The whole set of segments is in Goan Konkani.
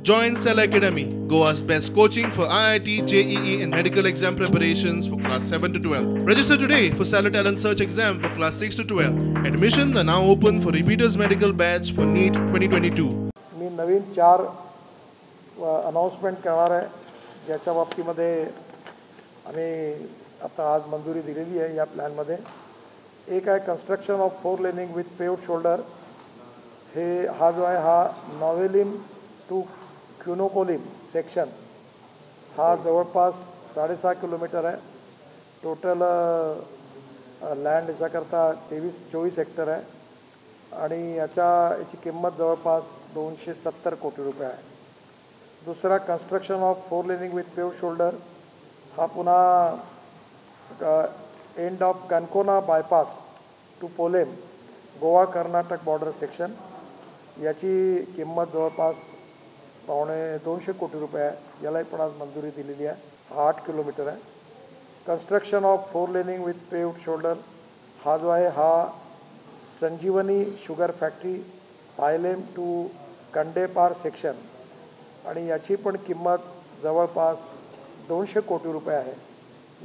Join Cell Academy, Goa's best coaching for IIT, JEE and medical exam preparations for class 7 to 12. Register today for Stellar Talent Search exam for class 6 to 12. Admissions are now open for repeaters medical batch for NEET 2022. मी नवीन 4 अनाउन्समेंट करणार आहे, ज्याच्या बाबतीमध्ये आम्ही आता आज मंजुरी दिलेली आहे. या प्लॅनमध्ये एक आहे construction of 4 laning with paved shoulder. हे हा जो आहे हा नॉवेलिम टू क्युनोकोलिम सेक्शन हा जवळपास 6.5 किलोमीटर आहे. टोटल लँड याच्याकरता 23-24 हेक्टर आहे आणि याची किंमत जवळपास 270 कोटी रुपये आहे. दुसरा construction of 4 laning with pave shoulder हा पुन्हा end of Canacona bypass to Polem Goa Karnataka border section याची किंमत जवळपास 175 कोटी रुपये आहे. यालाही पण आज मंजुरी दिलेली आहे. हा 8 किलोमीटर आहे. Construction of 4 laning with paved shoulder हा जो आहे हा Sanjivani sugar factory Palem to Khandepar section आणि याची पण किंमत जवळपास 200 कोटी रुपये आहे.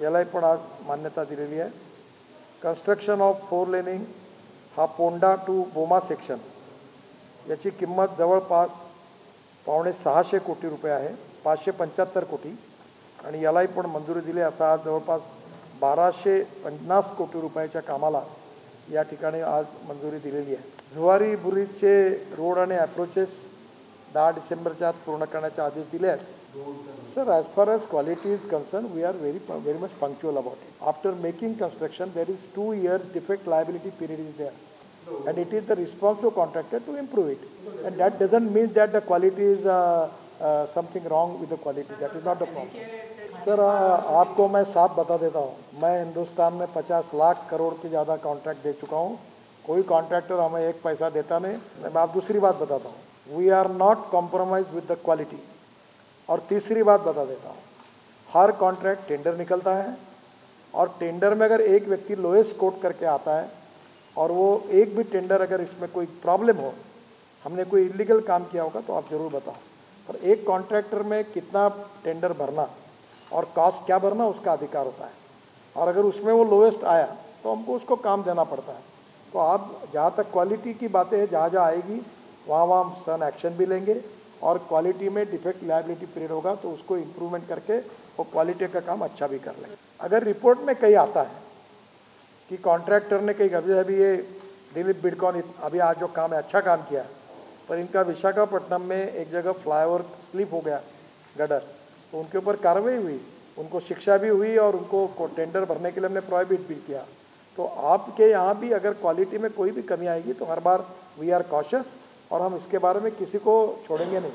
यालाही पण आज मान्यता दिलेली आहे. कन्स्ट्रक्शन ऑफ 4 लेनिंग हा पोंडा टू बोमा सेक्शन याची किंमत जवळपास 575 कोटी रुपये आहे, 575 कोटी, आणि यालाही पण मंजुरी दिली. असा आज जवळपास 1250 कोटी रुपयाच्या कामाला या ठिकाणी आज मंजुरी दिलेली आहे. झुवारी ब्रिजचे रोड आणि ॲप्रोचेस 10 डिसेंबरच्या आत पूर्ण करण्याचे आदेश दिले आहेत. Sir, as far as quality is concern, we are very very much punctual about it. After making construction there is 2 years defect liability period is there and it is the responsible contractor to improve it, and that doesn't mean that the quality is something wrong with the quality. That is not the problem. Sir, आपको मैं साफ बता देता हूँ, मैं हिंदुस्तान में 50 लाख करोड़ के ज़्यादा कॉन्ट्रैक्ट दे चुका हूँ. कोई कॉन्ट्रैक्टर हमें एक पैसा देता नहीं. मैं आप दूसरी बात बताता हूँ, we are not compromise with the quality. और तीसरी बात बता देता हूँ, हर कॉन्ट्रैक्ट टेंडर निकलता है और टेंडर में अगर एक व्यक्ति लोएस्ट कोट करके आता है और वो एक भी टेंडर अगर इसमें कोई प्रॉब्लम हो, हमने कोई इलीगल काम किया होगा तो आप ज़रूर बताओ. पर एक कॉन्ट्रैक्टर में कितना टेंडर भरना और कॉस्ट क्या भरना उसका अधिकार होता है, और अगर उसमें वो लोएस्ट आया तो हमको उसको काम देना पड़ता है. तो आप जहाँ तक क्वालिटी की बातें हैं, जहाँ जहाँ आएगी वहाँ वहाँ हम स्टर्न एक्शन भी लेंगे और क्वालिटी में डिफेक्ट लाइबिलिटी पीरियड होगा तो उसको इम्प्रूवमेंट करके वो क्वालिटी का काम अच्छा भी कर लेंगे. अगर रिपोर्ट में कहीं आता है कि कॉन्ट्रैक्टर ने कहीं अभी अभी ये दिलीप बिडकॉन अभी आज जो काम है अच्छा काम किया, पर इनका विशाखापट्टनम में एक जगह फ्लाईओवर स्लिप हो गया गडर, तो उनके ऊपर कार्रवाई हुई, उनको शिक्षा भी हुई और उनको टेंडर भरने के लिए हमने प्रोहिबिट भी किया. तो आपके यहाँ भी अगर क्वालिटी में कोई भी कमी आएगी तो हर बार we are cautious और हम इसके बारे में किसी को छोड़ेंगे नहीं.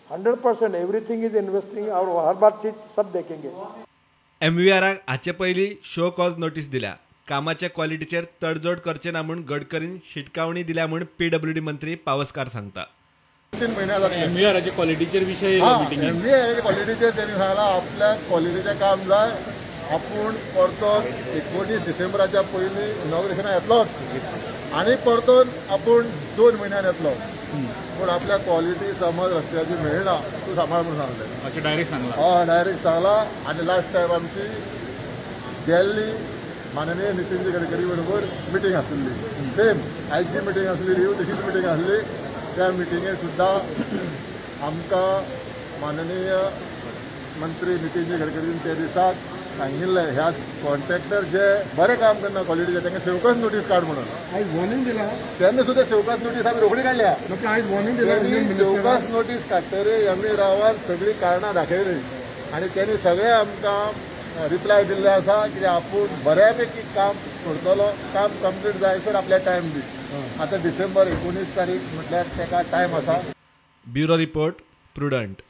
100% एवरीथिंग is investing और हर बार चीज़ सब देखेंगे. एमव्हीआराक हाचे पयलीं शो कॉज नोटीस दिल्या. कामाच्या क्वालिटीचेर तडजोड करचे ना म्हूण गडकरीन शिटकावणी दिल्या म्हूण पीडब्ल्यूडी मंत्री पावसकार सांगता. 3 महिने जातले एमव्हीआराच्या क्वालिटीचेर विशय एमव्हीआराच्या क्वालिटीचेर तेणी सांगला आपल्याक क्वालिटीचें काम जाय, आपूण परतोन 19 डिसेंबराच्या पयलीं इनॉग्रेशनाक येतलोच आनी परतोन आपूण 2 म्हयन्यान येतलो, पूण आपल्या क्वालिटी समज रस्त्याची मेळना तूं सांबाळ म्हणून सांगलें. अशें डायरेक्ट सांगलां? हय, डायरेक्ट सांगलां. आनी लास्ट टायम आमची गेल्ली माननीय नितीन गडकरी बरोबर मिटींग आसली, सेम आयची मिटींग आसली रिव्यू तशीच मिटींग आसली. त्या मिटिंगेक सुद्दां आमकां माननीय मंत्री नितीन गडकरीन त्या दिसाक सांगिल्लें ह्या कॉन्ट्रॅक्टर जे बरें काम करना क्वॉलिटीचें तांकां शोकॉज नोटीस काड म्हणून. आयज वॉर्निंग दिला तेन्ना सुद्दां शोकॉज नोटीस आमी रोखडी काडल्या. आयज वॉर्निंग दिला, शोकॉज नोटीस काडटरी एम रावान सगळीं कारणां दाखयलीं आनी तेणी सगळें आमकां रिप्लाय दिल्ले आसा की आपूण बऱ्यापैकी काम करतलो, काम कंप्लीट जायसर आपल्याक टायम दी. आतां डिसेंबर 19 तारीख म्हटल्यार ताका टायम आसा. Bureau report, Prudent.